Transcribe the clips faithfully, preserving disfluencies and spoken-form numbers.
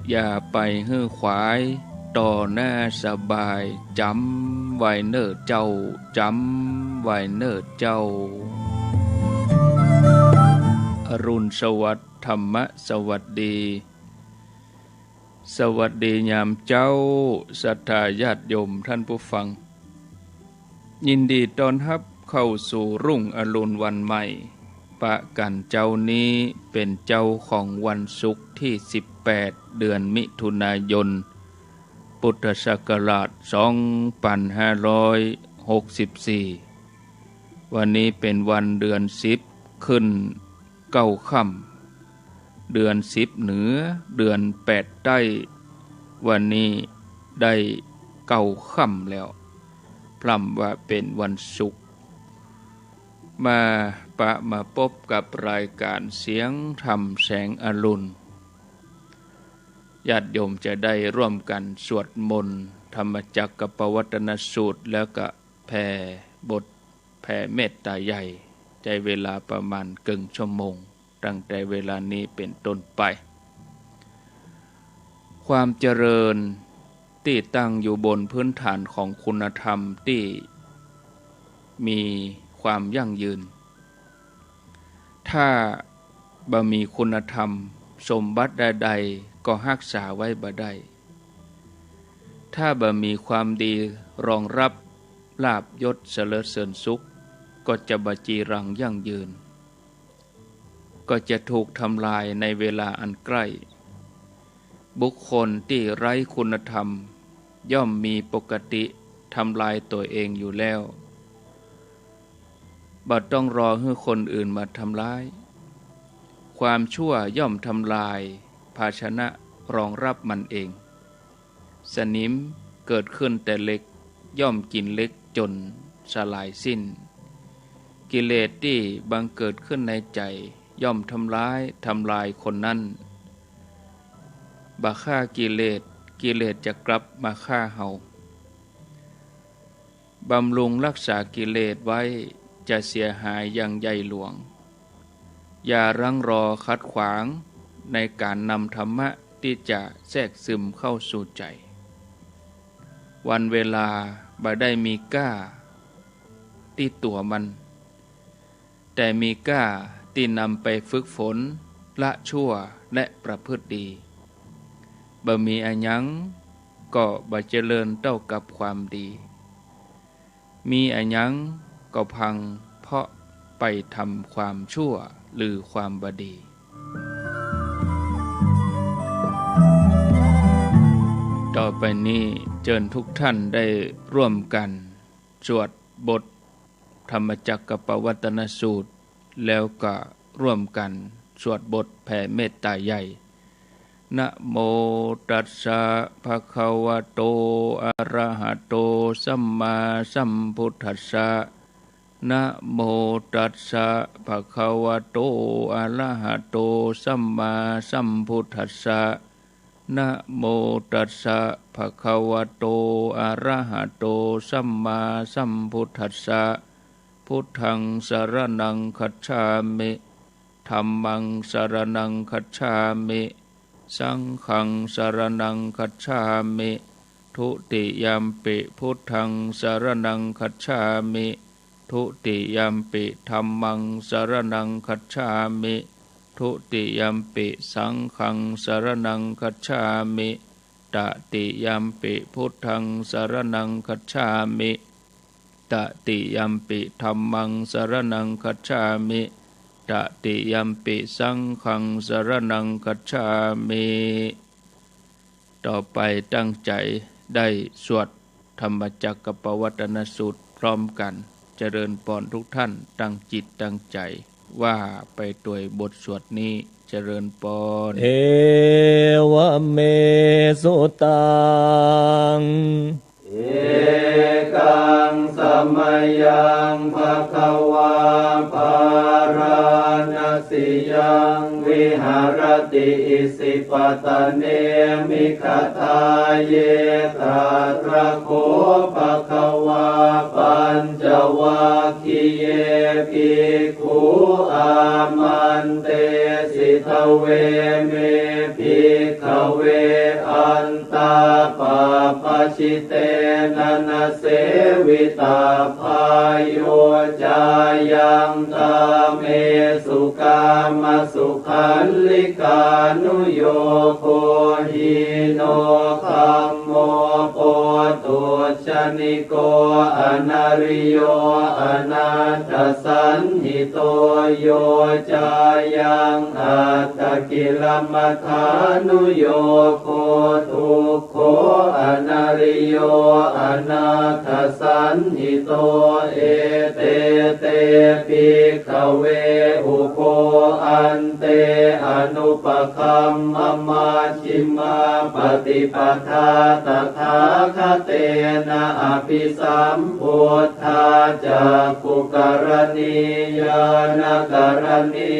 อย่าไปหื้อขวาย ต่อหน้าสบาย จ๋ำไว้เน่อเจ้า จ๋ำไว้เน่อเจ้า อรุณสวัสดิ์ ธรรมสวัสดี สวัสดียามเจ๊า ศรัทธาญาติโยมท่านผู้ฟัง ยินดีต้อนฮับเข้าสู่รุ่งอรุณวันใหม่ ปะกั๋นเจ๊านี้เป๋นเจ๊าของวันศุกร์ตี้สิบแปด เดือนมิถุนายน พุทธศักราชสองปันห้าร้อยหกสิบสี่ วันนี้เป๋นวันเดือนสิบขึ้น เก้าค่ำ เดือนสิบเหนือ เดือนแปดใต้ วันนี้ได้เก้าค่ำแล้ว พร่ำว่าเป๋นวันศุกร์ มาปะมาปบกับรายก๋านเสียงธรรมแสงอรุณ ญาติโยมจะได้ร่วมกั๋นสวดมนต์ธรรมจักกัปปวัตตนสูตร แล้วก็แผ่บท แผ่เมตตาใหญ่ ใจ๊เวลาประมาณเกิ่งชั่วโมง ตั้งแต่เวลานี้เป๋นต้นไป ความเจริญตี้ตั้งอยู่บนพื้นฐานของคุณธรรมตี้มีความยั่งยืน ถ้าบ่มีคุณธรรม สมบัติใดๆ ก็ฮักษาไว้บ่ได้ ถ้าบ่มีความดีรองรับ ลาภยศสรรเสริญสุข ก็จะบ่จีรังยั่งยืน ก็จะถูกทำลายในเวลาอันใกล้ บุคคลตี้ไร้คุณธรรม ย่อมมีปกติทำลายตั๋วเองอยู่แล้ว บ่ต้องรอหื้อคนอื่นมาทำลาย ความชั่วย่อมทำลายภาชนะรองรับมันเอง สนิมเกิดขึ้นแต่เหล็ก ย่อมกิ๋นเหล็กจ๋นสลายสิ้น กิเลสตี้บังเกิดขึ้นในใจ๋ ย่อมทำร้ายทำลายคนนั้น บ่ฆ่ากิเลส กิเลสจะกลับมาฆ่าเฮา บำรุงรักษากิเลสไว้ จะเสียหายอย่างใหญ่หลวง อย่ารั้งรอขัดขวางในก๋านนำธรรมะตี้จะแทรกซึมเข้าสู่ใจ๋ วันเวลาบ่ได้มีก้าตี้ตั๋วมัน แต่มีก้าตี้นำไปฝึกฝน ละชั่ว และประพฤติดี บ่มีอะหยังก็บ่เจริญเต้ากับความดี มีอะหยังก็พังเพราะไปทำความชั่วหรือความบ่ดี ต่อไปนี้เจิญทุกท่านได้ร่วมกั๋นสวดบทธรรมจักกัปปวัตตนสูตร แล้วก็ร่วมกั๋นสวดบทแผ่เมตตาใหญ่ นะโมตัสสะ ภะคะวะโต อะระหะโต สัมมาสัมพุทธัสสะ นะโมตัสสะ ภะคะวะโต อะระหะโต สัมมาสัมพุทธัสสะ นะโมตัสสะ ภะคะวะโต อะระหะโต สัมมาสัมพุทธัสสะ พุทธังสะระณังคัจฉามิ ธัมมังสะระณังคัจฉามิ สังฆังสะระณังคัจฉามิ ทุติยัมปิพุทธังสะระณังคัจฉามิ ทุติยัมปิธัมมังสะระณังคัจฉามิ ทุติยัมปิสังฆังสะระณังคัจฉามิ ตติยัมปิพุทธังสะระณังคัจฉามิ ตติยัมปิธัมมังสะระณังคัจฉามิ ตติยัมปิสังฆังสะระณังคัจฉามิ ต่อไปตั้งใจ๋ได้สวดธรรมจักกัปปวัตตนสูตรพร้อมกั๋น เจริญปอนทุกท่าน ตั้งจิตตั้งใจ๋ ว่าไปตวยบทสวดนี้ เจริญปอน เอวะเม สุตัง เอกัง สะมะยัง ภะคะวา พาราณะสียัง วิหะระติ อิสิปะตะเน มิกขะทาเย ตะถะโข ภะคะวา ปัญจวัคคีเย ภิกขุ อามันเตสิ ทะเวเม ภิกขะเว antā pabbajitena na sevitabbā. Yo cāyaṃ kāmesu kāmasukhallikānuyogo hīno gammo pothujjaniko anariyo anatthasañhito. Yo cāyaṃ attakilamathānuyogo dukkho anariyo anatthasañhito. Ete te, bhikkhave, ubho ante anupagamma maj jhimā paṭipadā tathāgatena abhisambuddhā cakkhukaraṇī ñāṇakaraṇī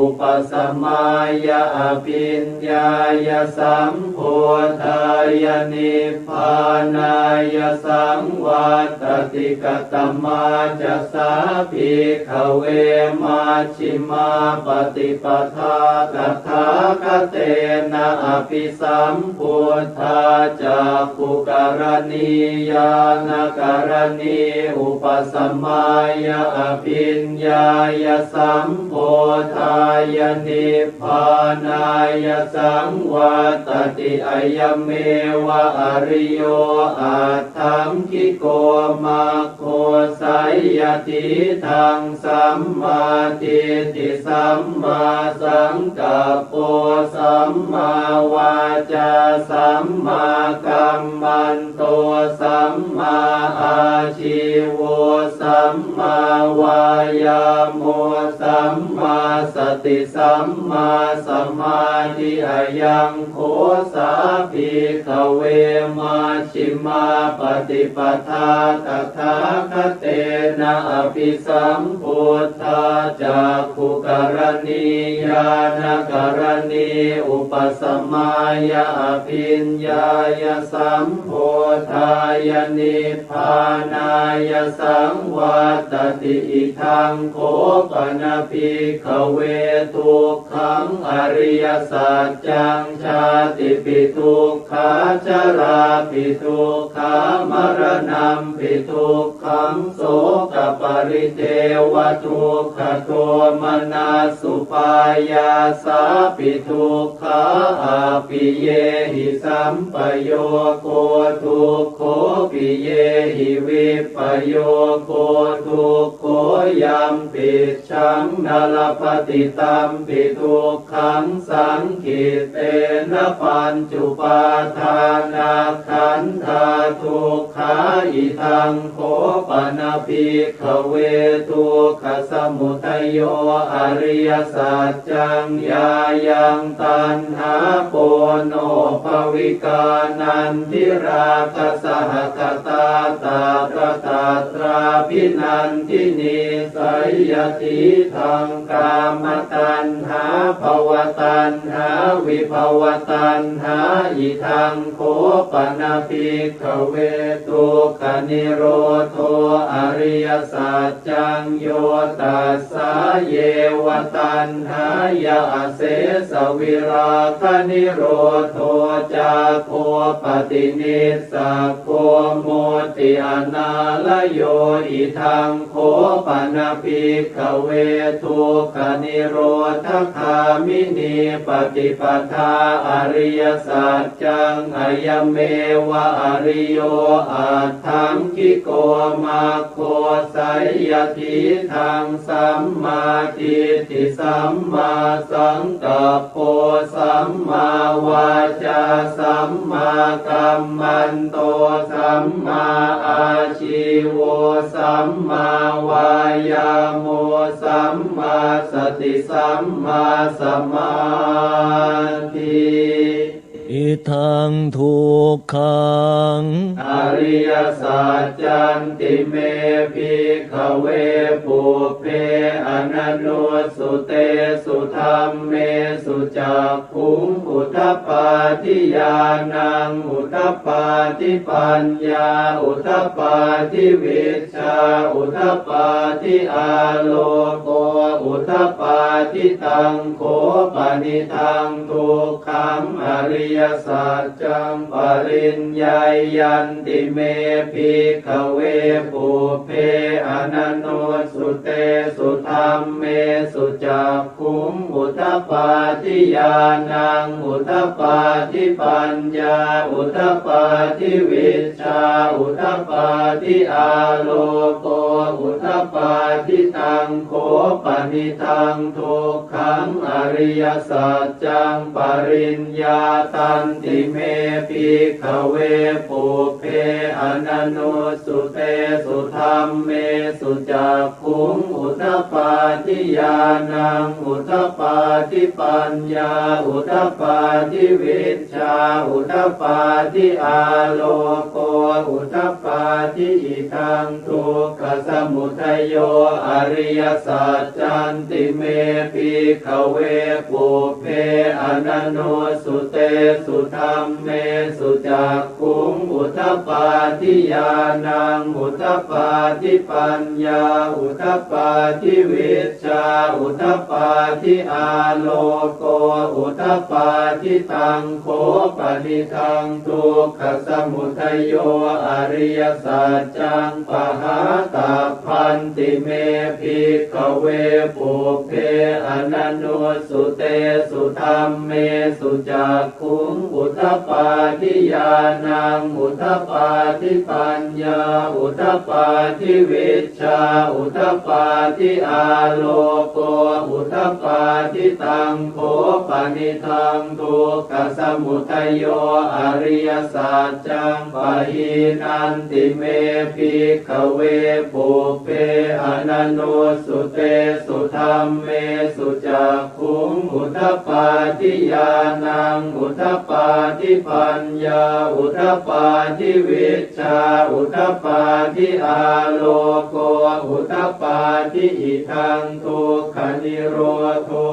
upasamāya abhiññāya sambodhāya nibbānāya saṃvattati. Katamā ca sā, bhikkhave, maj jhimā paṭipadā tathāgatena abhisambuddhā cakkhukaraṇī ñāṇakaraṇī upasamāya abhiññāya sambodhāya nibbānāya saṃvattati. Ayameva ariyo aṭṭhaṅgiko mag go, seyyathidaṃ: sammādiṭṭhi sammāsaṅkappo sammāvācā sammākammanto sammāājīvo sammāvāyāmo sammāsati sammāsamādhi. Ayaṃ kho sā, bhikkhave, maj jhimā paṭipadā tathāgatena abhisambuddhā cakkhukaraṇī ñāṇakaraṇī upasamāya abhiññāya sambodhāya nibbānāya saṃvattati. Idaṃ kho pana, bhikkhave, duk khaṃ ariyasaccaṃ: jātipi dukkhā jarāpi dukkhā maraṇampi dukkhaṃ sokaparidevadukkhadomanassupāyāsāpi dukkhā appiyehi sampayogo dukkho piyehi vippayogo dukkho yampicchaṃ na labhati tampi dukkhaṃ saṅkhittena pañcupādānakkhandhā dukkhā. Idaṃ kho pana, bhikkhave, dukkhasamudayo ariyasaccaṃ: yāyaṃ taṇhā ponobbhavikā nandirāgasahagatā tatra tatrābhinandinī, seyyathidaṃ: kāmataṇhā bhavataṇhā vibhavataṇhā. Idaṃ kho pana, bhikkhave, dukkhanirodho ariyasaccaṃ: yo tassāyeva taṇhāya asesavirāganirodho cāgo paṭinissaggo mutti anālayo. Idaṃ kho pana, bhikkhave, dukkhanirodhagāminī paṭipadā ariyasaccaṃ: ayameva ariyo aṭṭhaṅgiko maggo, seyyathidaṃ: sammādiṭṭhi sammāsaṅkappo sammāvācā sammākammanto sammāājīvo sammāvāyāmo sammāsati sammāsamādhi. Idaṃ dukkhaṃ ariyasaccanti me, bhikkhave, pubbe ananussutesu dhammesu cakkhuṃ udapādi ñāṇaṃ udapādi paññā udapādi vij jā udapādi āloko udapādi. Taṃ kho panidaṃ dukkhaṃ ariy saccaṃ pariññeyyanti me bhikkhave pubbe ananussutesu dhammesu cakkhuṃ udapādi ñāṇaṃ udapādi paññā udapādi vijjā udapādi āloko udapādi. Taṃ kho panidaṃ dukkhaṃ ariyasaccaṃ pariññātanti me bhikkhave pubbe ananussutesu dhammesu cakkhuṃ udapādi ñāṇaṃ udapādi paññā udapādi vijjā udapādi āloko udapādi. Idaṃ dukkhasamudayo ariyasaccanti me bhikkhave pubbe ananussutesu dhammesu cakkhuṃ udapādi ñāṇaṃ udapādi paññā udapādi vijjā udapādi āloko udapādi. Taṃ kho panidaṃ dukkhasamudayo ariyasaccaṃ pahātabbanti me bhikkhave pubbe ananussutesu dhammesu cakkhuṃ udapādi ñāṇaṃ udapādi paññā udapādi vijjā udapādi āloko udapādi. Taṃ kho panidaṃ dukkhasamudayo ariyasaccaṃ pahīnanti me bhikkhave pubbe ananussutesu dhammesu cakkhuṃ udapādi ñāṇaṃ udapādi paññā udapādi vijjā udapādi āloko udapādi. Idaṃ dukkhanirodho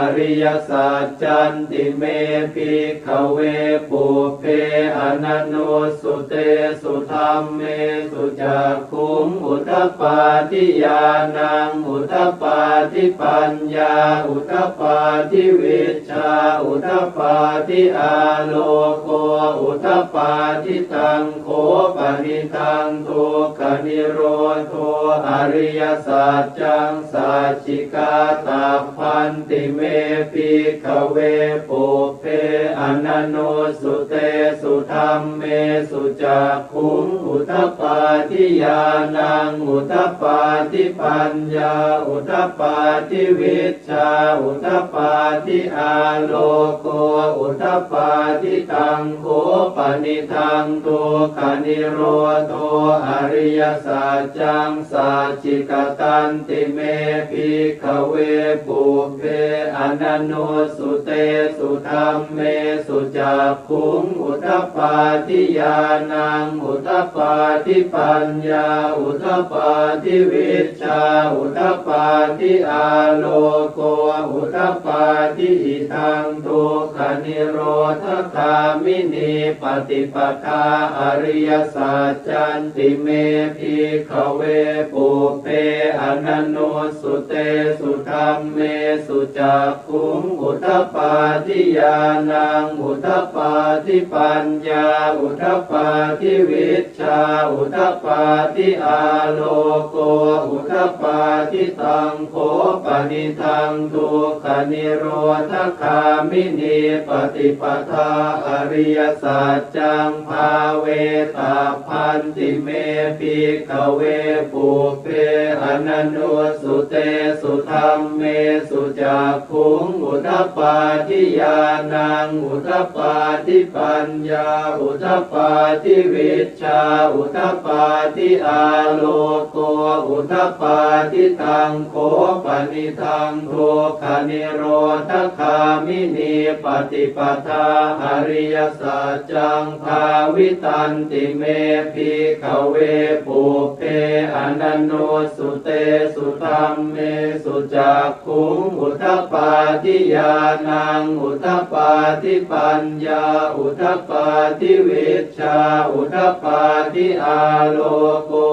ariyasaccanti me bhikkhave pubbe ananussutesu dhammesu cakkhuṃ udapādi ñāṇaṃ udapādi paññā udapādi vijjā udapādi āloko udapādi. Taṃ kho panidaṃ dukkhanirodho ariyasaccaṃ sacchikātabbanti me bhikkhave pubbe ananussutesu dhammesu cakkhuṃ udapādi ñāṇaṃ udapādi paññā udapādi vijjā udapādi āloko udapādi. Taṃ kho panidaṃ dukkhanirodho ariyasaccaṃ sacchikatanti me bhikkhave pubbe ananussutesu dhammesu cakkhuṃ udapādi ñāṇaṃ udapādi paññā udapādi vijjā udapādi āloko udapādi. Idaṃ dukkhanirodhagāminī paṭipadā ariyasaccanti me bhikkhave pubbe ananussutesu dhammesu cakkhuṃ udapādi ñāṇaṃ udapādi paññā udapādi vijjā udapādi āloko udapādi. Taṃ kho panidaṃ dukkhanirodhagāminī paṭipadā ariyasaccaṃ bhāvetabbanti me bhikkhave pubbe ananussutesu dhammesu cakkhuṃ udapādi ñāṇaṃ udapādi paññā udapādi vijjā udapādi āloko udapādi. Taṃ kho panidaṃ dukkhanirodhagāminī paṭipadā ariyasaccaṃ bhāvitanti me bhikkhave pubbe ananussutesu dhammesu cakkhuṃ udapādi ñāṇaṃ udapādi paññā udapādi vijjā udapādi āloko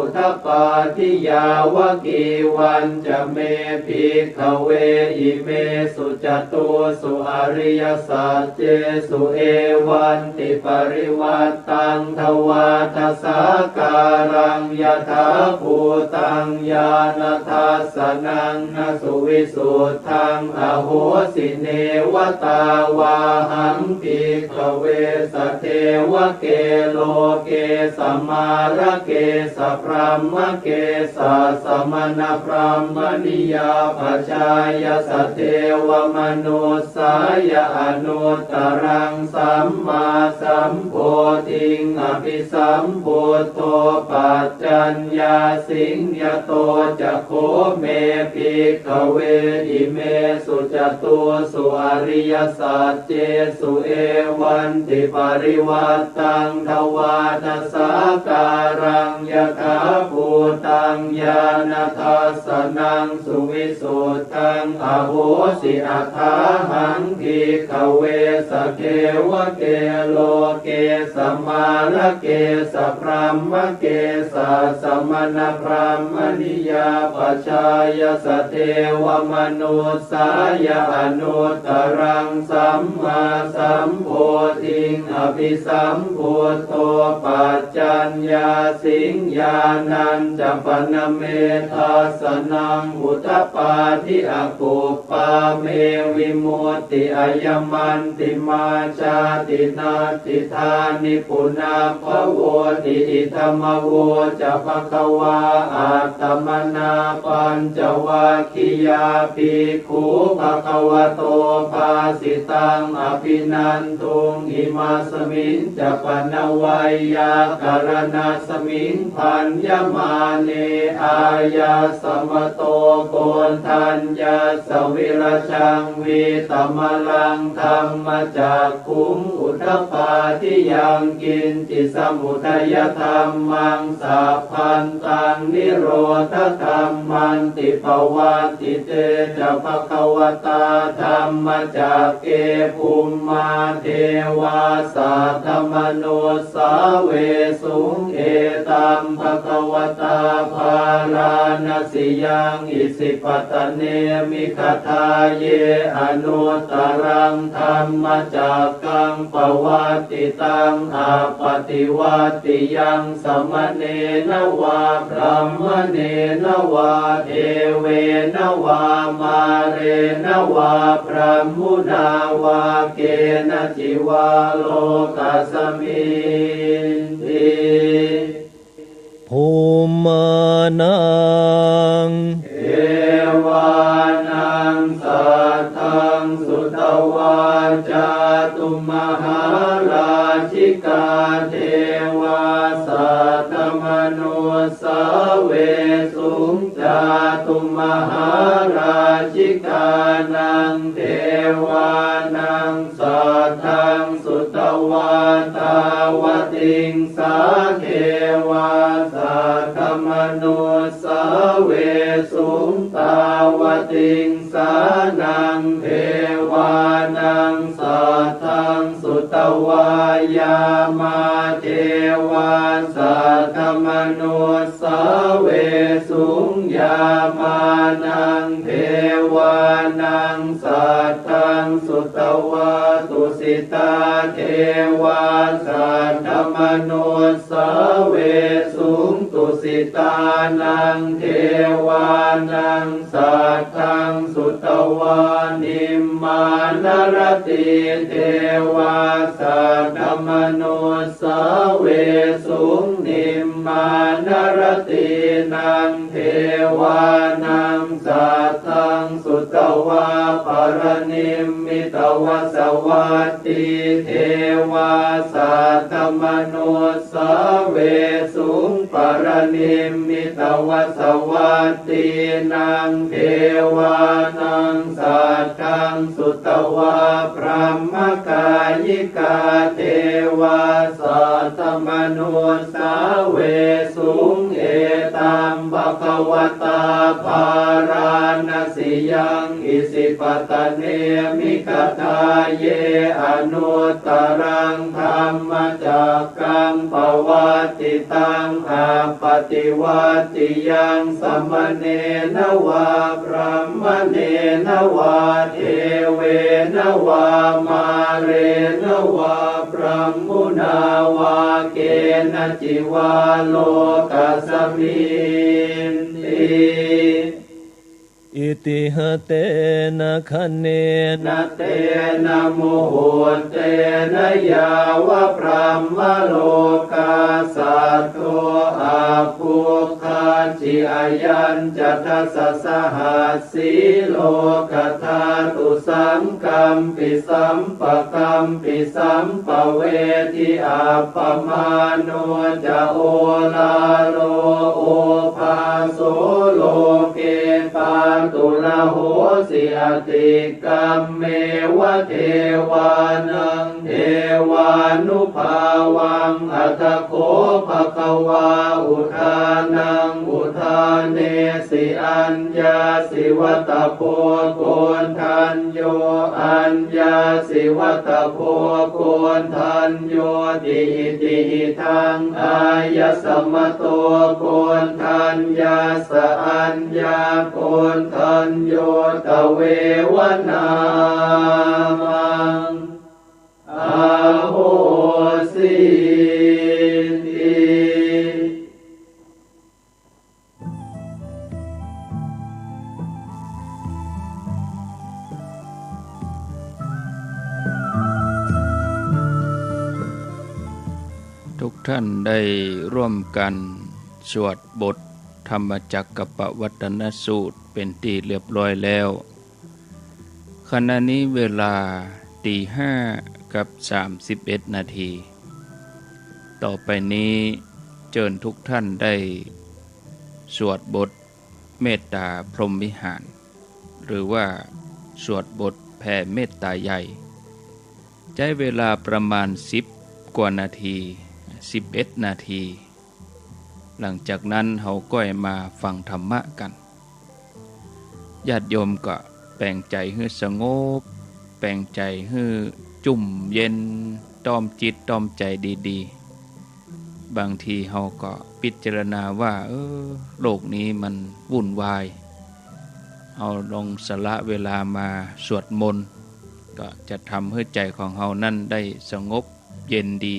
udapādi. Yāvakīvañca me bhikkhave imesu catūsu ariyasaccesu evantiparivaṭṭaṃ dvādasākāraṃ yathābhūtaṃ ñāṇadassanaṃ na suvisuddhaṃ ahosi. Neva tāvāhaṃ bhikkhave sadevake loke samārake sabrahmake sassamaṇabrāhmaṇiyā pajāya sadevamanussāya anuttaraṃ sammāsambodhiṃ abhisambuddho paccaññāsiṃ. Yato ca kho me bhikkhave imesu catūsu ariyasaccesu evantiparivaṭṭaṃ dvādasākāraṃ yathābhūtaṃ ñāṇadassanaṃ suvisuddhaṃ ahosi. Athāhaṃ bhikkhave sadevake loke samārake sabrahmake sassamaṇabrāhmaṇiyā pajāya sadevamanussāya anuttaraṃ sammāsambodhiṃ abhisambuddho paccaññāsiṃ. Ñāṇañca pana me dassanaṃ udapādi akup pā me vimutti ayamantimā jāti natthidāni punabbhavoti. Idamavoca bhagavā. Attamanā pañcavaggiyā bhikkhū bhagavato bhāsitaṃ abhinanduṃ. Imasmiñca pana veyyākaraṇasmiṃ bhaññamāne āyasmato Koṇḍaññassa virajaṃ vītamalaṃ dhammacakkhuṃ udapādi yaṅkiñci samudayadhammaṃ sabbantaṃ nirodhadhammanti. Pavattite ca bhagavatā dhammacakke bhummā devā saddamanus sāvesuṃ. Etaṃ bhagavatā Bārāṇasiyaṃ Isipatane Migadāye anuttaraṃ dhammacakkaṃ pavattitaṃ appaṭivattiyaṃ samaṇena vā brāhmaṇena vā devena vā mārena vā brahmunā vā kenaci vā lokasminti. Bhummānaṃ devānaṃ saddaṃ sutvā cātummahārājikā devā saddamanussāvesuṃ. Cātummahārājikānaṃ devānaṃ saddaṃ sutvā tāvatiṃsā devā saddamanussāvesuṃ. Tāvatiṃsānaṃ devānaṃ saddaṃ sutvā yāmā devā saddamanussāvesuṃ. Yāmānaṃ devānaṃ saddaṃ sutvā tusitā devā saddamanussāvesuṃ. Tusitānaṃ devānaṃ saddaṃ sutvā nimmānaratī devā saddamanussāvesuṃ. Nimmānaratīnaṃ devānaṃ saddaṃ sutvā paranimmitavasavattī devā saddamanussāvesuṃ. Paranimmitavasavattīnaṃ devānaṃ saddaṃ sutvā brahmakāyikā devā saddamanussāvesuṃ. Etaṃ bhagavatā Bārāṇasiyaṃ Isipatane Migadāye anuttaraṃ dhammacakkaṃ pavattitaṃ appaṭivattiyaṃ samaṇena vā brāhmaṇena vā devena vā mārena vā brahmunā vā kenaci vā lokasminti. Itiha tena khaṇena tena muhuttena yāva brahmalokā saddo abbhuggacchi. Ayañca dasasahassī lokadhātu saṅkampi sampakampi sampavedhi. Appamāṇo ca oḷāro obhāso loke pāturahosi atikkammeva devānaṃ devānubhāvaṃ. Atha kho bhagavā udānaṃ udānesi: Aññāsi vata bho koṇḍañño, aññāsi vata bho koṇḍaññoti. Iti hidaṃ āyasmato koṇḍaññassa aññākoṇḍañño tveva nāmaṃ ahosīti. ทุกท่านได้ร่วมกันสวดบทธรรมจักกัปปวัตตนสูตรเป็นที่เรียบร้อยแล้ว ขณะนี้เวลาตีห้ากับสามสิบเอ็ดนาที ต่อไปนี้เจิญทุกท่านได้สวดบทเมตตาพรหมวิหาร หรือว่าสวดบทแผ่เมตตาใหญ่ ใจ๊เวลาประมาณสิบกว่านาที สิบเอ็ดนาที หลังจากนั้นเฮาก้อยมาฟังธรรมะกั๋น ญาติโยมก็แป๋งใจ๋หื้อสงบ แป๋งใจ๋หื้อจุ่มเย็น ต้อมจิตต้อมใจ๋ดีๆ บางทีเฮาก็พิจารณาว่า เออ โลกนี้มันวุ่นวาย เฮาลองสละเวลามาสวดมนต์ ก็จะทำหื้อใจ๋ของเฮานั้นได้สงบเย็นดี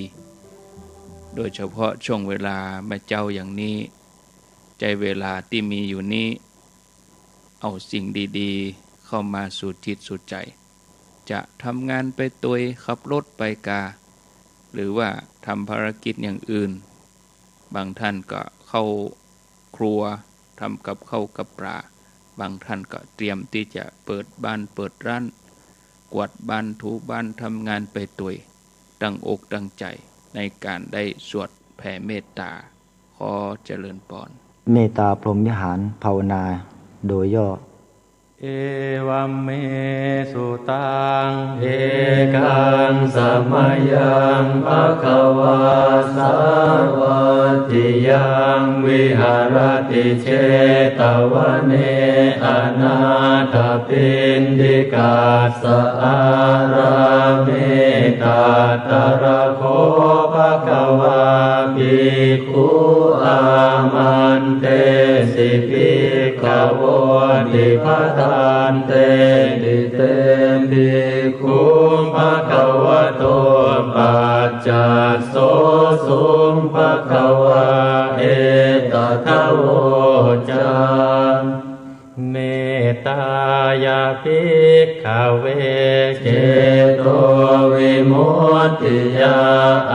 โดยเฉพาะช่วงเวลาเมื่อเจ๊าอย่างนี้ ใจ๊เวลาตี้มีอยู่นี้ เอาสิ่งดีๆ เข้ามาสู่จิตสู่ใจ๋ จะทำงานไปตวย ขับรถไปกา หรือว่าทำภารกิจอย่างอื่น บางท่านก็เข้าครัว ทำกับข้าวกับปลา บางท่านก็เตรียมตี้จะเปิดบ้านเปิดร้าน กวาดบ้านถูบ้าน ทำงานไปตวย ตั้งอกตั้งใจ๋ในก๋านได้สวดแผ่เมตตา ขอเจริญปอน เมตตาพรหมวิหารภาวนาโดยย่อ Evaṃ me sutaṃ. Ekaṃ samayaṃ bhagavā sāvatthiyaṃ viharati jetavane anāthapiṇḍikassa ārāme. Tatra kho bhagavā bhikkhū āmantesi bhikkhavoti. Bhadanteti te bhikkhū bhagavato paccassosuṃ. Bhagavā etadavoca. Mettāya bhikkhave cetovimuttiyā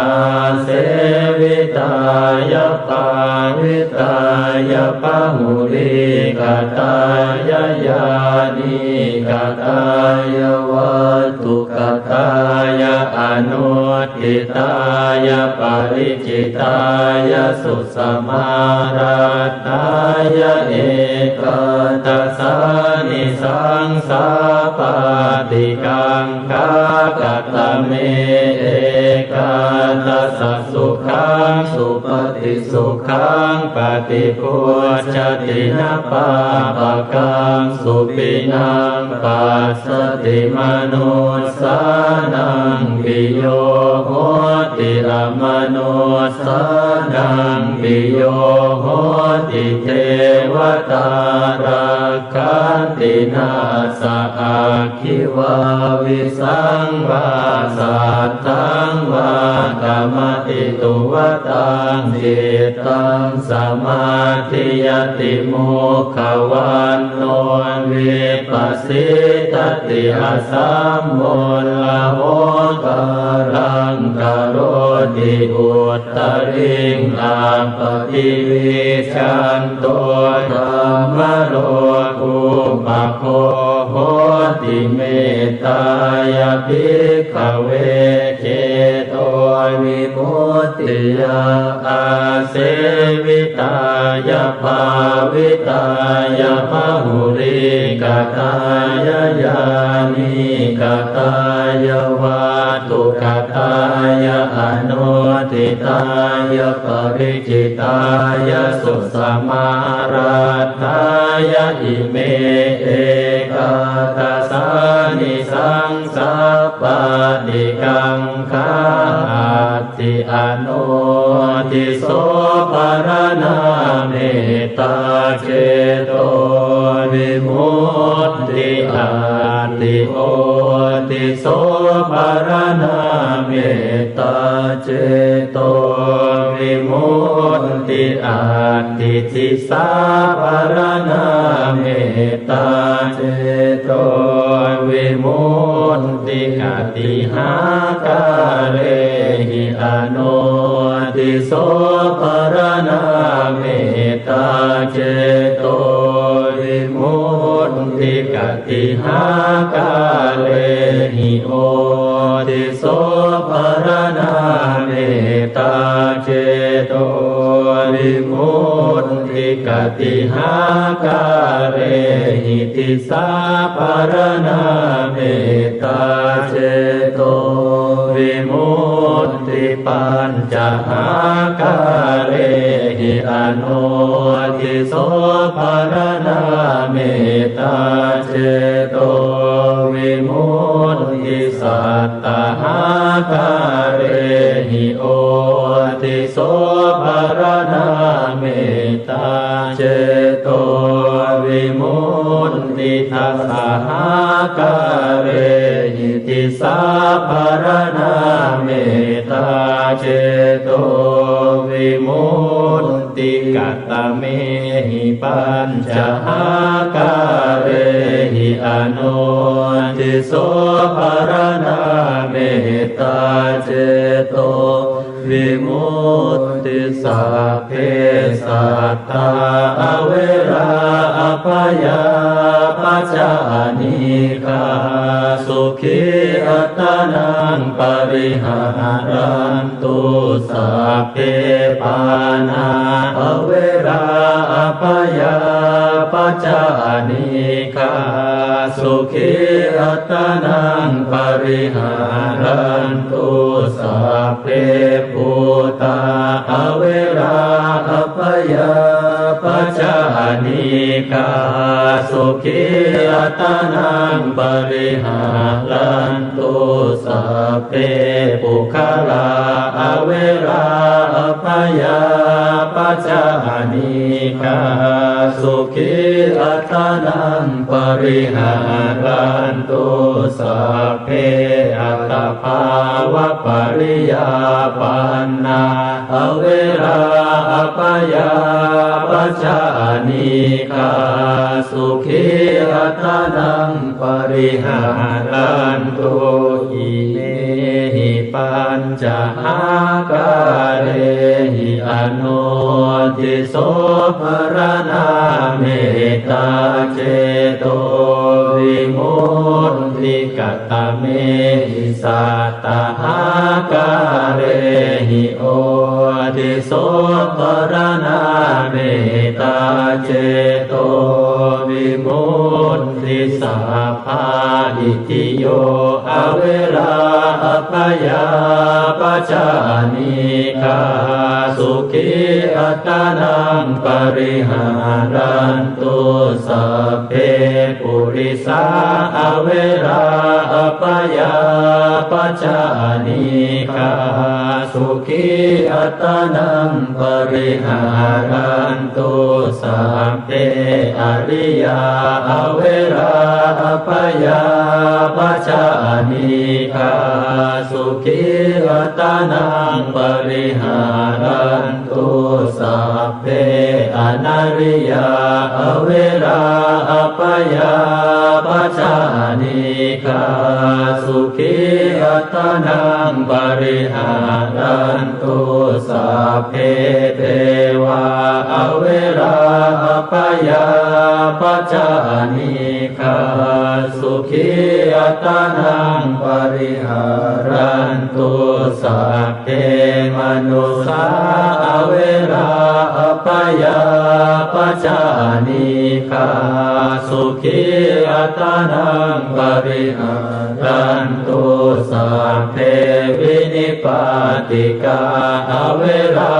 āsevitāya pāvitāya bahulīkatāya yānīkatāya vatthukatāya anuṭṭhitāya paric citāya susamāraddhāya ekādasānisaṃsā pāṭikaṅkhā. Katame ekādasa sukhaṃ supati sukhaṃ paṭibujjhati na pāpakaṃ supinaṃ passati manussānaṃ piyo hoti amanussānaṃ piyo hoti devatā rakkhanti nāssa aggi vā visaṃ vā satthaṃ vā kamatītuvataṃ cittaṃ samādhiyati mukhavaṇṇo vippasīdati asammūḷho kālaṃ karoti uttariṃ appaṭivijjhanto brahmalokūpago hoti. Mettāya bhikkhave cetovimuttiyā āsevitāya bhāvitāya bahulīkatāya yānīkatāya vatthukatāya anuṭṭhitāya pariccittāya susamāraddhāya ime ekādasānisaṃsā pāṭikaṅkhā atti. Anodhiso pharaṇā mettā cetovimutti atti. Odhiso pharaṇā mettā cetovimutti atti. Disā pharaṇā mettā cetovimutti. Katīhākārehi anodhiso pharaṇā mettā cetovimutti. Katīhākārehi odhiso pharaṇā mettā cetovimutti. Katīhākārehi disā pharaṇā mettā cetovimutti. Pañcahākārehi anodhiso pharaṇā mettā cetovimutti. Sattahākārehi odhiso pharaṇā mettā cetovimutti. Dasahākārehi disā pharaṇā mettā cetovimutti. Katamehi pañcahākārehi anodhiso pharaṇā mettā cetovimutti. Sabbe sattā averā abyāpajjhā anīghā sukhī attānaṃ pariharantu. Sabbe pāṇā averā abyāpajjhā anīghā sukhī attānaṃ pariharantu. Sabbe bhūtā averā abyāpajjhā anīghā sukhī attānaṃ pariharantu. Sabbe puggalā averā abyāpajjhā anīghā sukhī attānaṃ pariharantu. Sabbe attabhāvapariyāpannā averā abyāpajjhā anīghā sukhī attānaṃ pariharantu. Imehi pañcahākārehi anodhiso pharaṇā mettā cetovimutti. Katamehi sattahākārehi. Otiso paraṇā mettācetovimutti sabbāitthiyo averā abyāpajjhā anīghā sukhī attānaṃ pariharantu. Sabbe purisā averā abyāpajjhā anīghā sukhī attānaṃ pariharantu. Sabbe ariyā averā abyāpajjhā anīghā sukhī attānaṃ pariharantu. Sabbe anariyā averā abyāpajjhā anīghā sukhī attānaṃ pariharantu. Sabbe devā averā abyāpajjhā anīghā sukhī attānaṃ pariharantu. Sabbe manussā averā abyāpajjhā anīghā sukhī attānaṃ pariharantu. Sabbe vinipātikā averā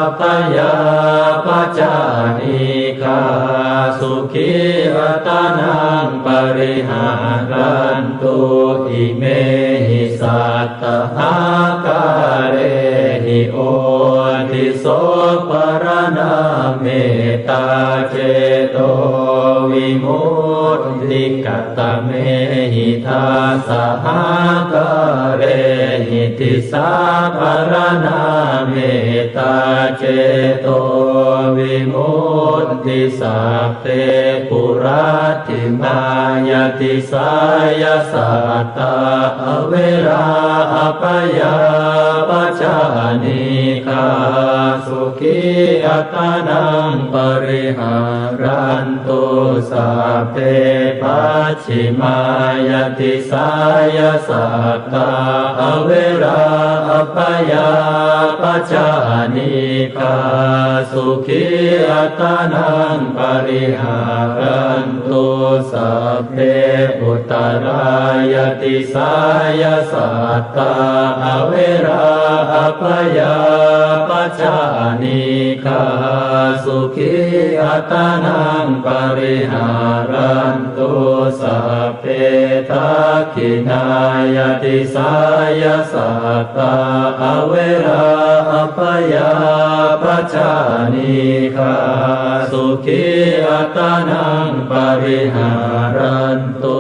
abyāpajjhā anīghā sukhī attānaṃ pariharantu. Imehi sattahākārehi otiso paraṇā mettācetovimutti. Katamehi dasahākārehi disāparaṇā mettācetovimutti. Sabbe puratthimāya disāya sattā averā abyāpajjhā anīghā sukhī attānaṃ pariharantu. Sabbe pacchimāya disāya sattā averā abyāpajjhā anīghā sukhī attānaṃ pariharantu. Sabbe uttarāya disāya sattā averā abyāpajjhā anīghā sukhī attānaṃ pariharantu. Sabbe dakkhiṇāya disāya sattā averā abyāpajjhā anīghā sukhī attānaṃ pariharantu.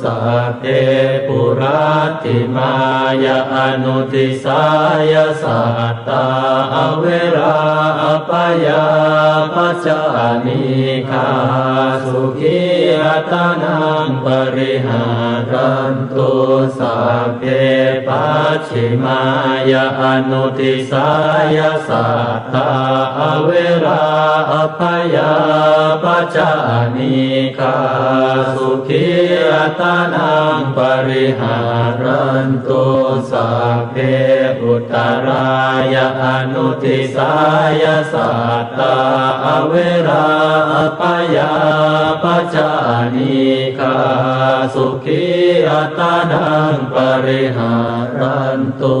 Sabbe puratthimāya anudisāya sattā averā abyāpajjhā anīghā sukhī attānaṃ pariharantu. Sabbe pacchimāya anudisāya sattā averā abyāpajjhā anīghā sukhī attānaṃ pariharantu. Sabbe uttarāya anudisāya sattā averā abyāpajjhā anīghā sukhī attānaṃ pariharantu.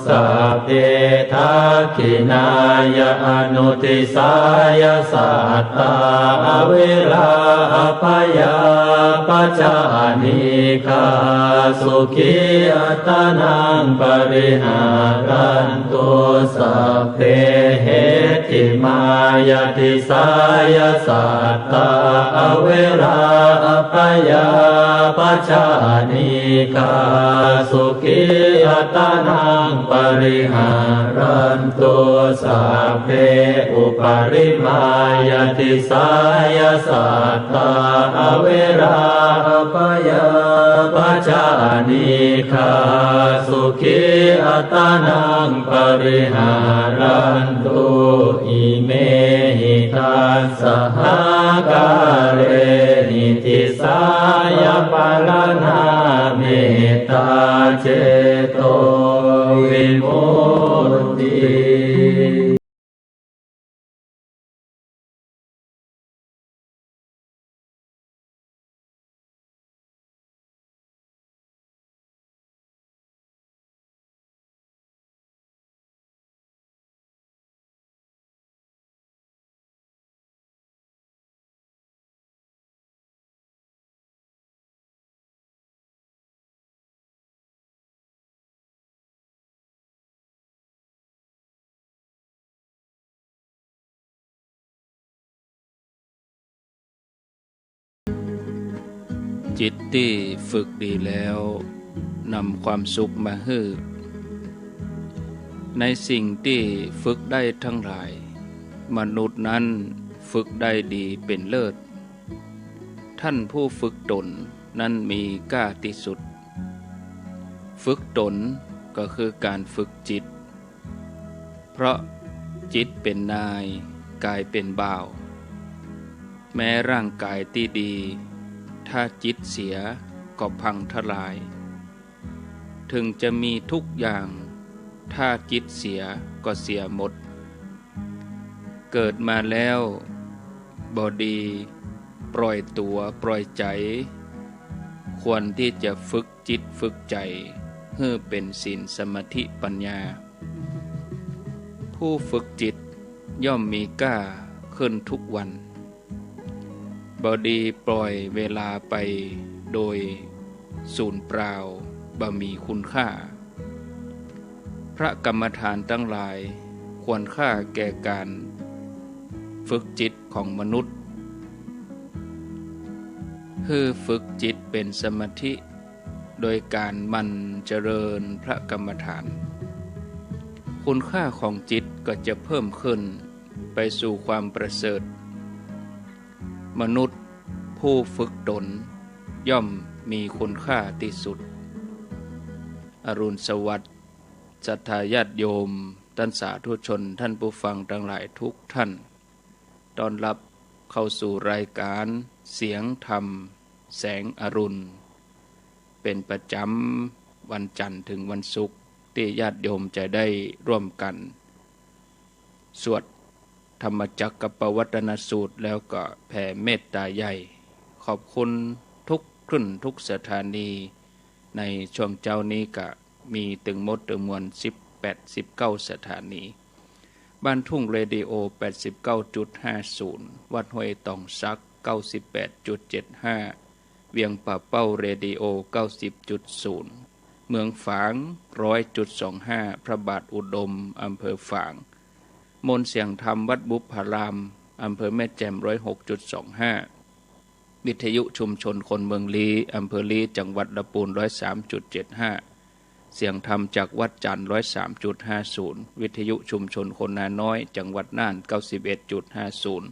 Sabbe dakkhiṇāya anudisāya sattā averā abyāpajjhā anīghā sukhī attānaṃ pariharantu. Sabbe heṭṭhimāya disāya sattā averā abyāpajjhā anīghā sukhī attānaṃ pariharantu. Sabbe uparimāya disāya sattā averā abyāpajjhā anīghā sukhī attānaṃ pariharantu. Imehi dasahākārehi disāya paraṇā เมตตาเจโตวิมุตติ จิตตี้ฝึกดีแล้ว นำความสุขมาหื้อ ในสิ่งตี้ฝึกได้ทั้งหลาย มนุษย์นั้นฝึกได้ดีเป๋นเลิศ ท่านผู้ฝึกต๋นนั้นมีก้าตี้สุด ฝึกต๋นก็คือก๋านฝึกจิต เพราะจิตเป๋นนาย กายเป๋นบ่าว แม้ร่างกายตี้ดี ถ้าจิตเสียก็พังทลาย เถิงจะมีทุกอย่าง ถ้าจิตเสียก็เสียหมด เกิดมาแล้วบ่ดี ปล่อยตั๋วปล่อยใจ๋ ควรตี้จะฝึกจิตฝึกใจ๋ หื้อเป๋นศีลสมาธิปัญญา ผู้ฝึกจิตย่อมมีก้าขึ้นทุกวัน บ่ดีปล่อยเวลาไปโดยสูญเปล่า บ่มีคุณค่า พระกรรมฐานตังหลายควรค่าแก่ก๋านฝึกจิตของมนุษย์ หื้อฝึกจิตเป๋นสมาธิ โดยก๋านหมั่นเจริญพระกรรมฐาน คุณค่าของจิตก็จะเพิ่มขึ้นไปสู่ความประเสริฐ มนุษย์ผู้ฝึกต๋นย่อมมีคุณค่าตี้สุด อรุณสวัสดิ์ ศรัทธาญาติโยม ต้านสาธุชน ท่านผู้ฟังตังหลายทุกท่าน ต้อนฮับเข้าสู่รายก๋านเสียงธรรมแสงอรุณ เป๋นประจ๋ำวันจันทร์เถิงวันศุกร์ ตี้ญาติโยมจะได้ร่วมกั๋นสวดธรรมจักกัปปวัตตนสูตร แล้วก็แผ่เมตตาใหญ่ ขอบคุณทุกคลื่นทุกสถานี ในช่วงเจ๊านี้ก็มีตึงหมดตึงมวลสิบแปด สิบเก้าสถานี บ้านทุ่งเรดิโอ แปดสิบเก้าจุดห้าศูนย์ วัดห้วยตองสัก เก้าสิบแปดจุดเจ็ดห้า เวียงป่าเป้าเรดิโอ เก้าสิบจุดศูนย์ เมืองฝาง ร้อยจุดสองห้า พระบาทอุดม อำเภอฝาง มนต์เสียงธรรมวัดบุพพาราม อำเภอแม่แจ่ม ร้อยหกจุดสองห้า วิทยุชุมชนคนเมืองลี้ อำเภอลี้ จังหวัดละปูน ร้อยสามจุดเจ็ดห้า เสียงธรรมจากวัดจันทร์ ร้อยสามจุดห้าศูนย์ วิทยุชุมชนคนนาน้อย จังหวัดน่าน เก้าสิบเอ็ดจุดห้าศูนย์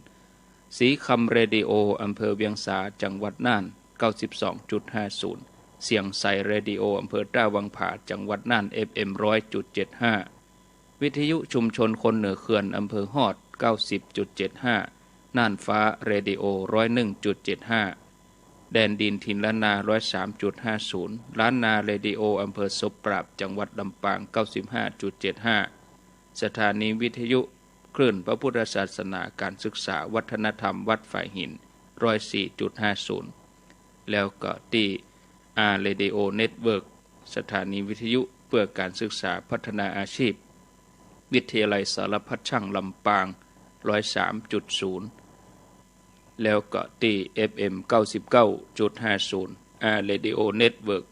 สีคำเรดิโอ อำเภอเวียงสา จังหวัดน่าน เก้าสิบสองจุดห้าศูนย์ เสียงใสเรดิโอ อำเภอต้าวังผา จังหวัดน่าน เอฟเอ็ม ร้อยจุดเจ็ดห้า วิทยุชุมชนคนเหนือเขื่อน อำเภอฮอด เก้าสิบจุดเจ็ดห้า น่านฟ้าเรดิโอ ร้อยหนึ่งจุดเจ็ดห้า แดนดินถิ่นล้านนา ร้อยสามจุดห้าศูนย์ ล้านนาเรดิโอ อำเภอศพปราบ จังหวัดลำปาง เก้าสิบห้าจุดเจ็ดห้า สถานีวิทยุคลื่นพระพุทธศาสนา การศึกษาวัฒนธรรมวัดฝายหิน ร้อยสี่จุดห้าศูนย์ แล้วก็ตี้ อาร์ เรดิโอ เน็ตเวิร์ก สถานีวิทยุเพื่อการศึกษาพัฒนาอาชีพ วิทยาลัยสารพัดช่างลำปาง ร้อยสามจุดศูนย์ แล้วก็ตี้ เอฟเอ็ม เก้าสิบเก้าจุดห้าศูนย์ อาร์ เรดิโอ เน็ตเวิร์ก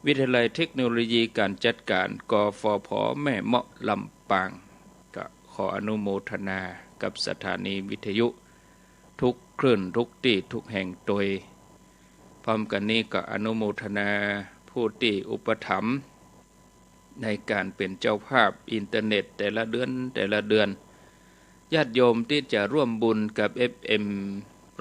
วิทยาลัยเทคโนโลยีการจัดการ กฟผ แม่เมาะ ลำปาง ก็ขออนุโมทนากับสถานีวิทยุทุกคลื่นทุกตี้ทุกแห่งตวย พร้อมกั๋นนี้ก็อนุโมทนาผู้ตี้อุปถัมภ์ในการเป๋นเจ้าภาพอินเทอร์เน็ตแต่ละเดือนแต่ละเดือน ญาติโยมตี้จะร่วมบุญกับ เอฟเอ็ม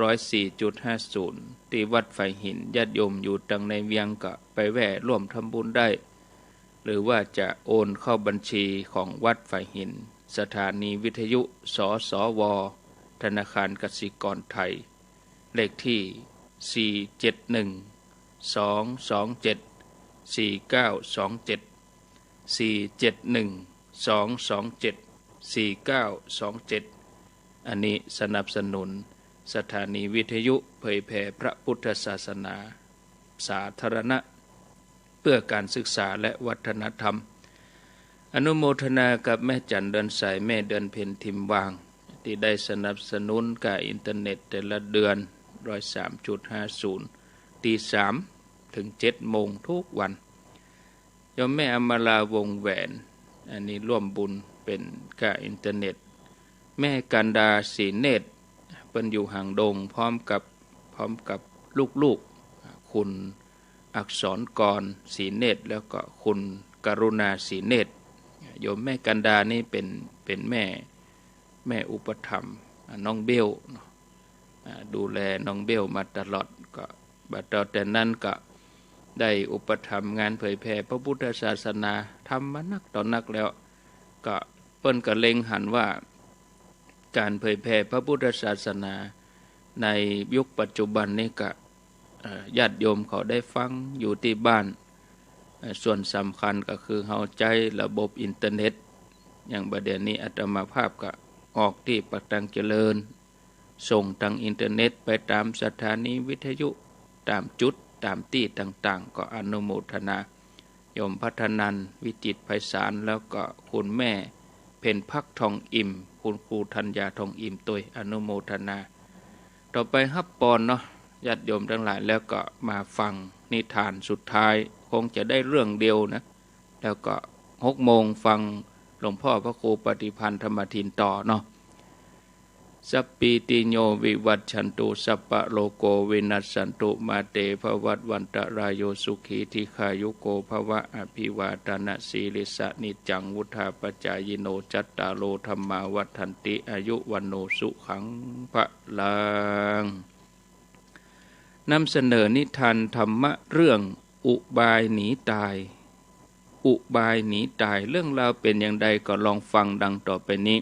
ร้อยสี่จุดห้าศูนย์ ตี้วัดฝายหิน ญาติโยมอยู่ตังในเวียงก็ไปแว่ร่วมทำบุญได้ หรือว่าจะโอนเข้าบัญชีของวัดฝายหิน สถานีวิทยุ สสว ธนาคารกสิกรไทย เลขที่ สี่เจ็ดหนึ่ง สองสองเจ็ด สี่เก้าสองเจ็ด สี่เจ็ดหนึ่ง สองสองเจ็ด สี่เก้าสองเจ็ด อันนี้สนับสนุนสถานีวิทยุเผยแผ่พระพุทธศาสนาสาธารณะ เพื่อการศึกษาและวัฒนธรรม อนุโมทนากับแม่จันเดือนใส แม่เดือนเพ็ญทิมวาง ตี้ได้สนับสนุนก้าอินเทอร์เน็ตแต่ละเดือน ร้อยสามจุดห้าศูนย์ ตีสามเถิงเจ็ดโมงทุกวัน โยมแม่อมราวงศ์แหวน อันนี้ร่วมบุญเป๋นก้าอินเทอร์เน็ต แม่กันดา ศรีเนตร เปิ้นอยู่หางดง พร้อมกับ พร้อมกับลูกๆ คุณอักษรกร ศรีเนตร แล้วก็คุณกรุณา ศรีเนตร โยมแม่กันดานี่เป๋น เป๋นแม่ แม่อุปถัมภ์ อ่า น้องเบลเนาะ อ่า ดูแลน้องเบลมาตลอด ก็ บัดต่อแต่นั้นก็ได้อุปถัมภ์งานเผยแผ่พระพุทธศาสนา ทำมานักต่อนักแล้ว ก็เปิ้นก็เล็งหันว่า การเผยแผ่พระพุทธศาสนาในยุคปัจจุบันนี้ก็ เอ่อ ญาติโยมเขาได้ฟังอยู่ตี้บ้าน เอ่อ ส่วนสำคัญก็คือเฮาใจ๊ระบบอินเทอร์เน็ต อย่างบัดเดี๋ยวนี้อาตมาภาพก็ออกตี้ปักตังเจริญ ส่งตางอินเทอร์เน็ตไปตามสถานีวิทยุ ตามจุด ตามตี้ต่างๆ ก็อนุโมทนา โยมพัฒนันท์ วิจิตรไพศาล แล้วก็คุณแม่เพ็ญพักทองอิ่ม คุณครูธัญญาทองอิ่มตวย อนุโมทนา ต่อไปฮับปอนเนาะ ญาติโยมตังหลาย แล้วก็มาฟังนิทานสุดท้าย คงจะได้เรื่องเดียวนะ แล้วก็หกโมงฟังหลวงพ่อพระครูปฏิภาณธรรมทินต่อเนาะ สัพพีติโยวิวัชชันตุ สัพพะโรโควินัสสันตุ มาเตภวัตวันตะราโย สุขีทีฆายุโกภวะ อภิวาทะนะสีลิสสะ นิจจังวุฑฒาปจายิโน จัตตาโรธัมมาวัฑฒันติ อายุวัณโณสุขังพลัง นำเสนอนิทานธรรมะเรื่องอุบายหนีตาย อุบายหนีตาย เรื่องราวเป๋นอย่างใดก็ลองฟังดังต่อไปนี้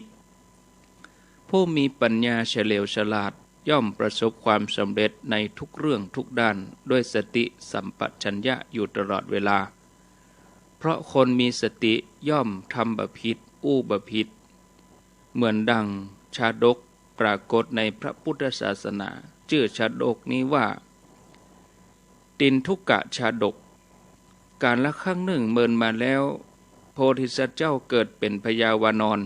ผู้มีปัญญาเฉลียวฉลาดย่อมประสบความสำเร็จในทุกเรื่องทุกด้านด้วยสติสัมปชัญญะอยู่ตลอดเวลา เพราะคนมีสติย่อมทำบ่ผิด อู้บ่ผิด เหมือนดังชาดกปรากฏในพระพุทธศาสนา จื้อชาดกนี้ว่า ติณฑุกะชาดก กาลครั้งหนึ่งเมินมาแล้ว โพธิสัตว์เจ้าเกิดเป๋นพญาวานร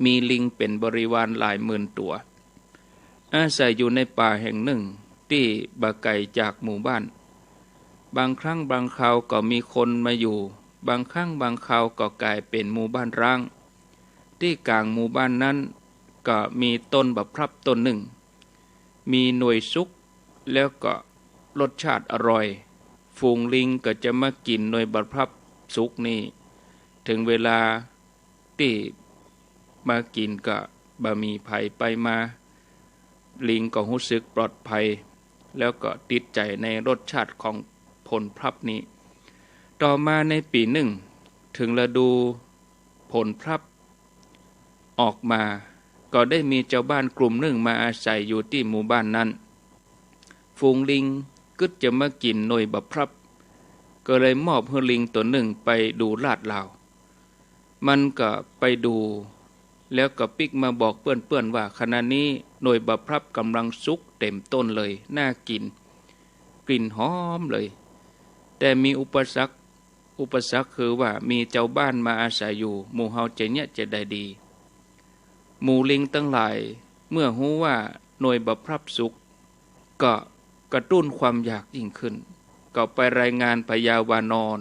มีลิงเป๋นบริวารหลายหมื่นตั๋ว อาศัยอยู่ในป่าแห่งหนึ่งตี้บ่ไก๋จากหมู่บ้าน บางครั้งบางคราวก็มีคนมาอยู่ บางครั้งบางคราวก็ก๋ายเป๋นหมู่บ้านร้าง ตี้ก๋างหมู่บ้านนั้นก็มีต้นบ่าพลับต้นหนึ่ง มีหน่วยสุกแล้วก็รสชาติอร่อย ฝูงลิงก็จะมากิ๋นหน่วยบ่าพลับสุกนี้ เถิงเวลาตี้มากิ๋นก็บ่มีภัยไปมา ลิงก็ฮู้สึกปลอดภัย แล้วก็ติดใจ๋ในรสชาติของผลพลับนี้ ต่อมาในปี๋นึ่ง เถิงฤดูผลพลับออกมา ก็ได้มีจาวบ้านกลุ่มนึ่งมาอาศัยอยู่ตี้หมู่บ้านนั้น ฝูงลิงกึ๊ดจะมากิ๋นหน่วยบ่าพลับ ก็เลยมอบหื้อลิงตั๋วนึ่งไปดูลาดลาว มันก็ไปดู แล้วก็ปิ๊กมาบอกเปื้อนๆ ว่า ขณะนี้หน่วยบ่าพลับก๋ำลังสุกเต๋มต้นเลย น่ากิ๋น กลิ่นหอมเลย แต่มีอุปสรรค อุปสรรคคือว่ามีจาวบ้านมาอาศัยอยู่ หมู่เฮาจะเยียะจะใดดี หมู่ลิงตังหลายเมื่อฮู้ว่าหน่วยบ่าพลับสุก ก็กระตุ้นความอยากยิ่งขึ้น ก็ไปรายงานพญาวานร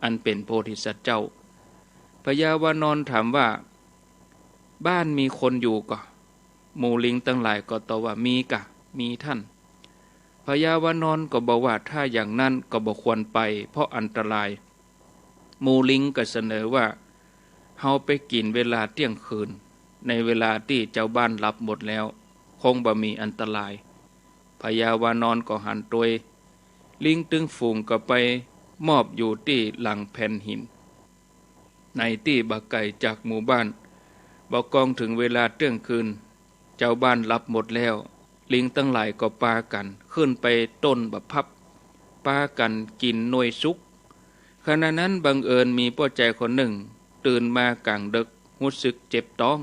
อันเป๋นโพธิสัตว์เจ้า พญาวานรถามว่า บ้านมีคนอยู่ก่อ หมู่ลิงตังหลายก็ตอบว่า มีก่ะ มีท่าน พญาวานรก็บอกว่า ถ้าอย่างนั้นก็บ่ควรไป เพราะอันตราย หมู่ลิงก็เสนอว่า เฮาไปกิ๋นเวลาเตี้ยงคืน ในเวลาตี้จาวบ้านหลับหมดแล้ว คงบ่มีอันตราย พญาวานรก็หันตวย ลิงตึงฝูงก็ไปมอบอยู่ตี้หลังแผ่นหิน ในตี้บ่ไก๋จากหมู่บ้าน บ่ากองเถิงเวลาเตี้ยงคืน จาวบ้านหลับหมดแล้ว ลิงตังหลายก็ปากั๋นขึ้นไปต้นบ่าพลับ ปากั๋นกิ๋นหน่วยสุก ขณะนั้นบังเอิญมีป้อใจ๋คนนึ่งตื่นมากลางดึก ฮู้สึกเจ็บต๊อง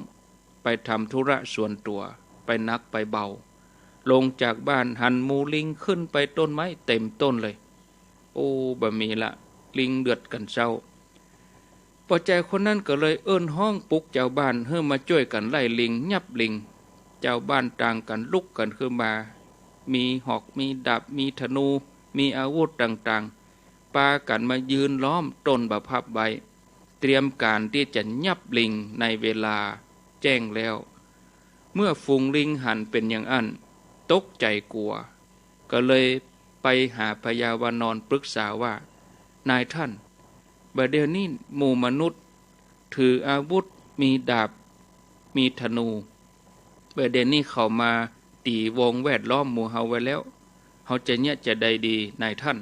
ไปทำธุระส่วนตั๋ว ไปหนักไปเบา ลงจากบ้านหันหมู่ลิงขึ้นไปต้นไม้เต็มต้นเลย โอ้ บ่มีละ ลิงเดือดกั๋นเซ้า ป้อใจ๋คนนั้นก็เลยเอิ้นฮ้องปลุกจาวบ้านหื้อมาจ้วยกั๋นไล่ลิง ยับลิง จาวบ้านต่างกั๋นลุกกั๋นขึ้นมา มีหอก มีดาบ มีธนู มีอาวุธต่างๆ ปากั๋นมายืนล้อมต้นบ่าพับไว้ เตรียมก๋านตี้จะยับลิงในเวลาแจ้งแล้ว เมื่อฝูงลิงหันเป๋นอย่างอั้น ตกใจ๋กั๋ว ก็เลยไปหาพญาวานรปรึกษาว่า นายท่าน บ่าเดี่ยวนี้หมู่มนุษย์ถืออาวุธ มีดาบ มีธนู บ่าเดี่ยวนี้เขามาตี๋วงแวดล้อมหมู่เฮาไว้แล้ว เฮาจะเยียะจาใดดี นายท่าน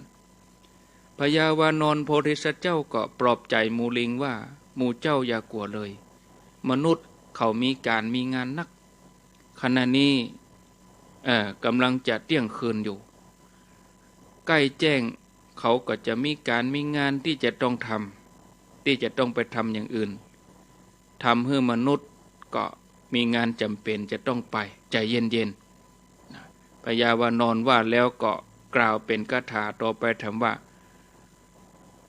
พญาวานรโพธิสัตว์เจ้าก็ปลอบใจ๋หมู่ลิงว่า หมู่เจ้าอย่ากั๋วเลย มนุษย์เขามีก๋านมีงานนัก ขณะนี้ เอ่อ ก๋ำลังจะเตี้ยงคืนอยู่ ใก้แจ้ง เขาก็จะมีก๋านมีงานตี้จะต้องทำ ตี้จะต้องไปทำอย่างอื่น ทำหื้อมนุษย์ก็มีงานจ๋ำเป๋นจะต้องไป ใจ๋เย็นๆ นะ พญาวานรว่าแล้วก็กล่าวเป๋นคาถาต่อไปแถมว่า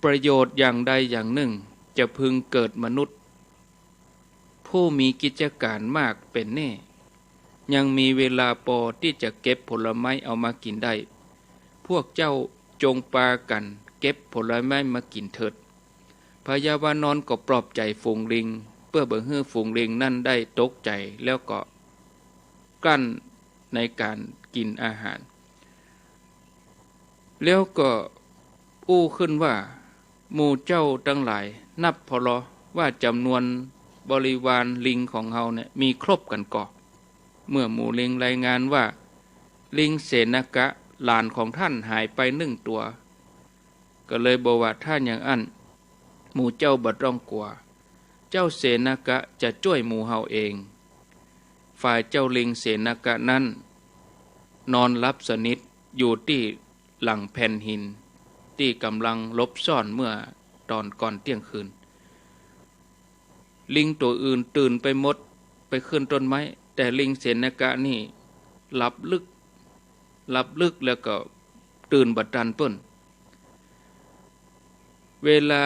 ประโยชน์อย่างใดอย่างนึ่งจะพึงเกิดมนุษย์ ผู้มีกิจก๋านมากเป๋นแน่ ยังมีเวลาปอตี้จะเก็บผลไม้เอามากิ๋นได้ พวกเจ้าจงปากั๋นเก็บผลไม้มากิ๋นเถิด พญาวานรก็ปลอบใจ๋ฝูงลิง เปื้อบ่หื้อฝูงลิงนั้นได้ตกใจ๋ แล้วก็กลั้นในก๋านกิ๋นอาหาร แล้วก็อู้ขึ้นว่า หมู่เจ้าตังหลายนับผ่อลอว่าจ๋ำนวนบริวารลิงของเฮาเนี่ยมีครบกั๋นก่อ เมื่อหมู่ลิงรายงานว่า ลิงเสนกะหลานของท่านหายไปนึ่งตั๋ว ก็เลยบอกว่า ถ้าอย่างอั้น หมู่เจ้าบ่ต้องกั๋ว เจ้าเสนกะจะจ้วยหมู่เฮาเอง ฝ่ายเจ้าลิงเสนกะนั้น นอนหลับสนิทอยู่ตี้หลังแผ่นหิน ตี้ก๋ำลังหลบซ่อนเมื่อต๋อนก่อนเตี้ยงคืน ลิงตั๋วอื่นตื่นไปหมด ไปขึ้นต้นไม้ แต่ลิงเสนกะนี่หลับลึก หลับลึกแล้วก็ตื่นบ่ตันเปิ้น เวลา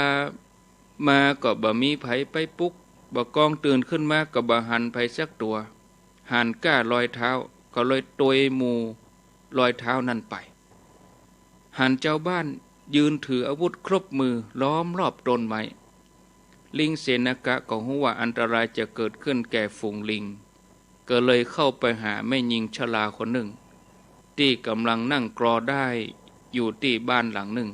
มาก็บ่มีใผไปปลุก บ่ากองตื่นขึ้นมาก็บ่หันใผสักตั๋ว หันก้ารอยเท้า ก็เลยตวยหมู่รอยเท้านั้นไป หันจาวบ้านยืนถืออาวุธครบมือล้อมรอบต้นไม้ ลิงเสนกะก็ฮู้ว่าอันตรายจะเกิดขึ้นแก่ฝูงลิง ก็เลยเข้าไปหาแม่ญิงชราคนนึ่ง ตี้ก๋ำลังนั่งกรอด้ายอยู่ตี้บ้านหลังนึ่ง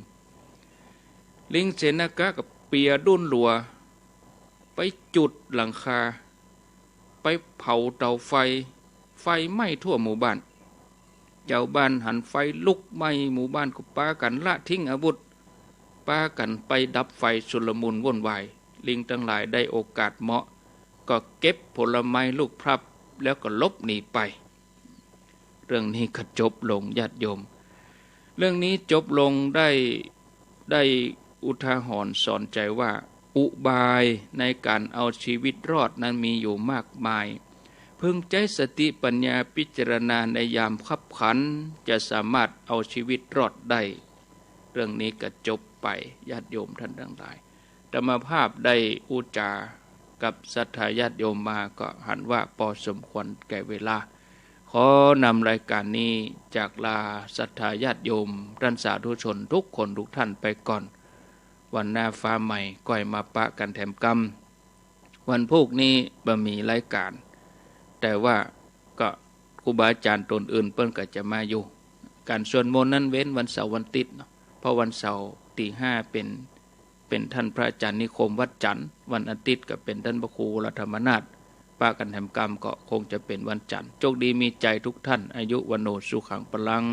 ลิงเสนกะก็เปียดุ้นหลัว ไปจุดหลังคา ไปเผาเตาไฟ ไฟไหม้ทั่วหมู่บ้าน จาวบ้านหันไฟลุกไหม้หมู่บ้านก็ปากั๋นละทิ้งอาวุธ ปากั๋นไปดับไฟชุลมุนวุ่นวาย ลิงตังหลายได้โอกาสเหมาะ ก็เก็บผลไม้ลูกพลับแล้วก็หลบหนีไป เรื่องนี้ก็จบลงญาติโยม เรื่องนี้จบลงได้ ได้อุทาหรณ์สอนใจ๋ว่า อุบายในก๋านเอาชีวิตรอดนั้นมีอยู่มากมาย พึงใจ๊สติปัญญาพิจารณาในยามคับขัน จะสามารถเอาชีวิตรอดได้ เรื่องนี้ก็จบไปญาติโยมท่านตังหลาย อาตมาภาพได้อู้จ๋ากับศรัทธาญาติโยมมาก็หันว่าปอสมควรแก่เวลา ขอนำรายก๋านนี้จากลาศรัทธาญาติโยมต้านสาธุชนทุกคนทุกท่านไปก่อน วันหน้าฟ้าใหม่ก้อยมาปะกั๋นแถมกำ วันพูกนี้บ่มีรายก๋าน แต่ว่าก็ครูบาอาจ๋ารย์ต๋นอื่นเปิ้นก็จะมาอยู่ ก๋านสวดมนต์นั้นเว้นวันเสาร์วันอาทิตย์เนาะ เพราะวันเสาร์ตี๋ห้าเป๋น เป๋นต้านพระอาจ๋ารย์นิคมวัดจันทน์ วันอาทิตย์ก็เป๋นต้านพระครูวรธรรมนาถ ปะกั๋นแถมกำก็คงจะเป๋นวันจันทน์ โชคดีมีชัยทุกท่าน อายุวัณโณสุขังพลัง